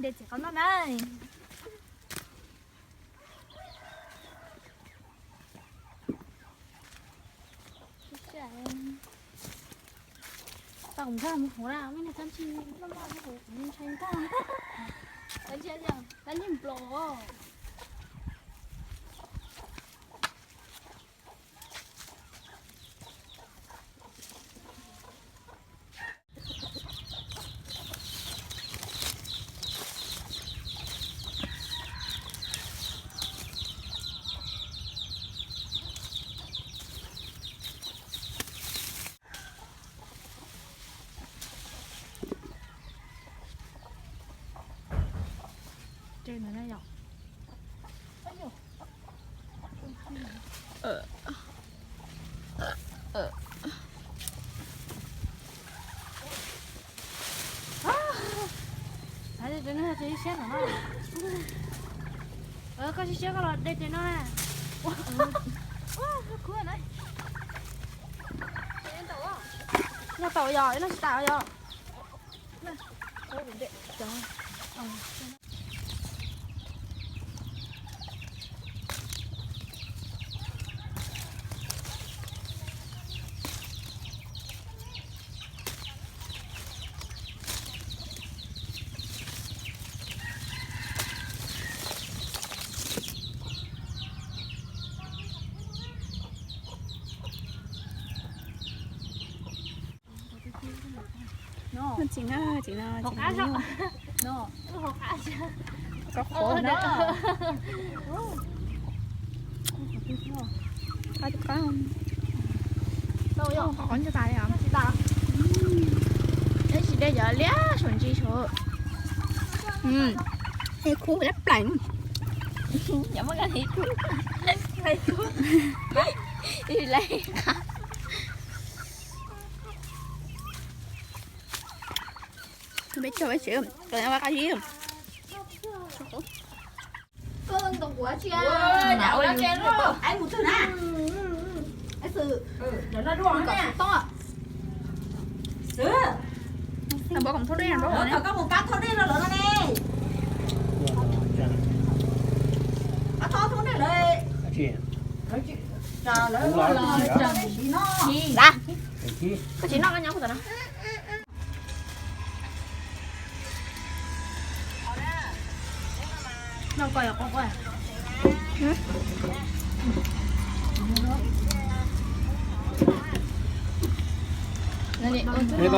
De txiv qaub noj na. Tau kuv nkag mus hauv na, mej niag kab ntsig loj loj ntshai ntag. Kab ntsig, kab ntsig nplos. Koj siab siab koj los de tes no na. Noj tau yog, noj tsis tas yog. Txiv no, txiv no, txiv no. Qab qhov na. Qab qhov qhov ntsa tas li os. Tsis de cov liab saum ntsis saud. Es khub lab plaim. Cov muab koj hais khub. Hais khub. Lab qab. Peb cog peb tsev, qab zib. Mus twg na? Xwb. Kom thauj dej, kom thauj dej no ne. Koj thauj thauj dej lawm. Lawv los, lawv los, lawv los siv no. Lawv, koj tsis noj koj nyob kuv tom no. Koj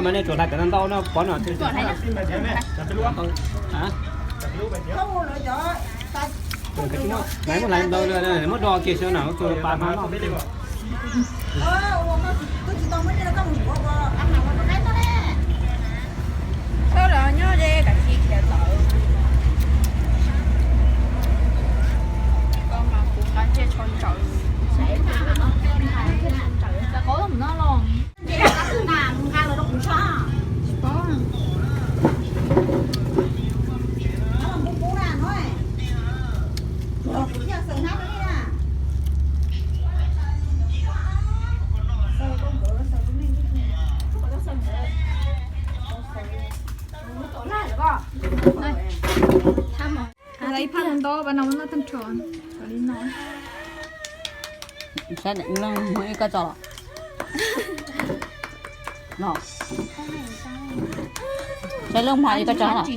mas nej tsuas hlais cov ntau no pov no. Muab hlais ntau, muab do kiag xwb na, tus pas no no. Sawv daws nyob ze kav tsij khiav tau. Koj mas kuv nqa ntsej tsho ntsawm. Xav qaub no los. Thab ib phaj ntau ntau, pas no muab noj tag nrho. Li no. Saib leej muag ib koj tso los. Saib leej muag ib koj tso los.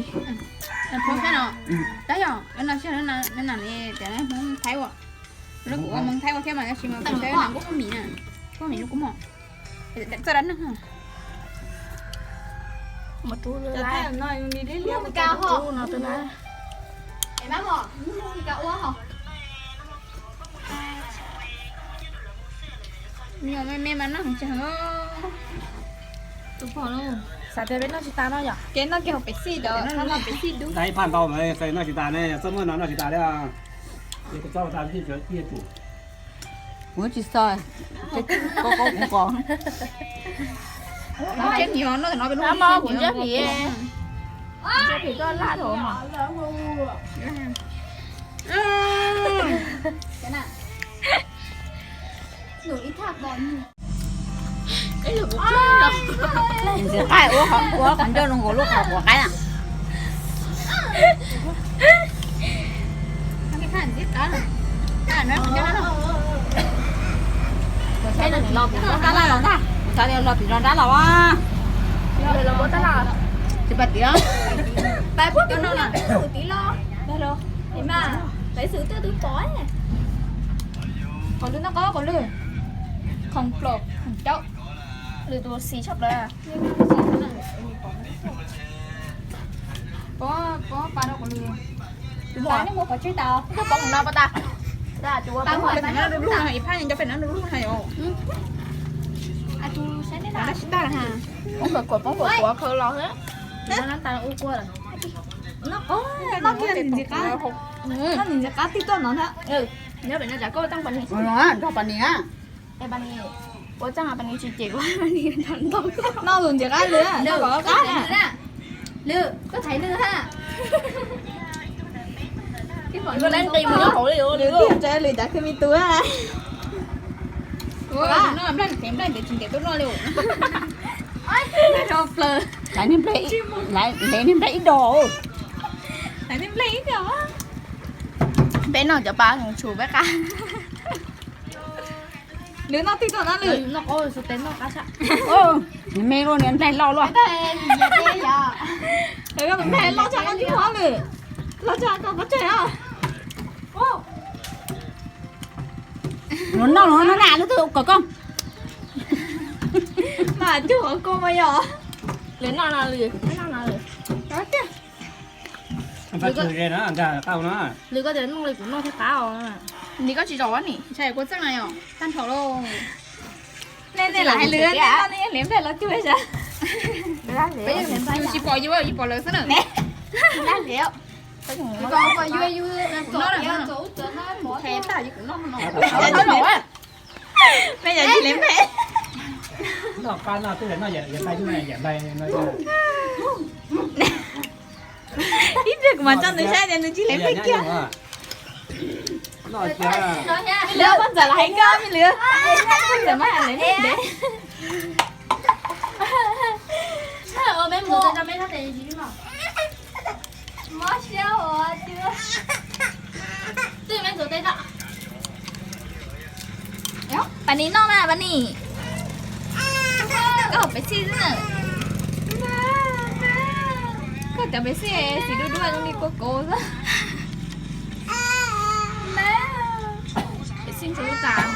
Tab yog no, no tias Hmoob Thaib ua, lawv kuj ua Hmoob Thaib ua thiab mas, tab sis mas kuv saib no kuj Hmoob Mim na, kuj Hmoob Mim kuj muaj. Txoj dab neeg. Nyuam me me mas noj heev tsev. Xav tias peb noj tsis tas no yom. Kev noj kiag hauv pem xij ntawd, noj pem xij dub. Ib phaj ntau mas noj tsis tas ne, txoj muag no noj tsis tas li. Kuv tsis xav, kuv, kuv, kuv, kuv ntsib phim, ntsib phim koj laj dhau mas. Ntxiv qaij ua qhov ncauj no nkaus lub qhov quav qaib na. Los pim zos nrab los ntag, kuv xav tias los pim zos nrab los a. Tsis pais tias, pais puag tim no na, tim los, mas, pais xwm twb twb pom. Qos lwj noj qos, qos lwj, khoom plaum khoom caub, lwm tus xis tshaj plaws. Pov, pov pas rau qos lwj. Tus muam, nej mus qhov tsev tau, koj pov no pas tas. Peb mus pem no du lug, ib phab nco pem no du lug na yom. Poob kawm kuam, poob kawm kuam khaws los xwb. Noj kiag ntxim qab, noj ntxim qab tib tuaj no na. Nyob pem no tsam koj txeej pas ni, nrog pas ni a. Pas ni, ua txeej pas ni tsis cem, pas ni noj tus ntxim qab lwm, noj kom qab. Lwm, koj thaiv nws ha. Lwm tias lwm dav kawg me tus. Nplaj ntev, nplaj ntev tsis ntev tuaj noj li. Laiv niag nplej ib do. Laiv niag nplej ib do. Peb noj cov pas tshum peb qab. Lwm noj tib tuaj no lwm. Noj qos, noj qab tshaj. Me luaj, niag nplej loj luaj. Nplej loj tshaj no tsis muaj lwm. Loj tshaj koj pov tseg os. Luag noj luag no na, lub twg kom koj. Mas cug qhov koj mas yog. Lwm noj no lwm, noj no lwm. Lwm koj tias noj li kuv noj thiaj qab os. Ni koj tsis zaum ni. Ntshai kua txeej na yom, tag nrho lauj. Nej, nej lam hais lwm, nej noj nej hliv nplej los cuag sav. Yus tsis pom yus, yus pom lawv xwb na. Kuv noj, kuv noj, kuv noj. Mej yog hliv nplej. Noj qab no twb noj yam nplej, yam nplej no. Ib pliag kuv mam tso nws saib tias nws tsis hliv nplej kiag. Me lwm, koj ntxawm lam hais koj me lwm. Koj ntxawm mas hais lwm ntev. Mob siab os. Pas ni noj na, pas ni. Koj haus pes xij xwb na. Koj cov pes xij xim dub dub zoo li kua kauv xwb. Pes xij ntsuav lub tas.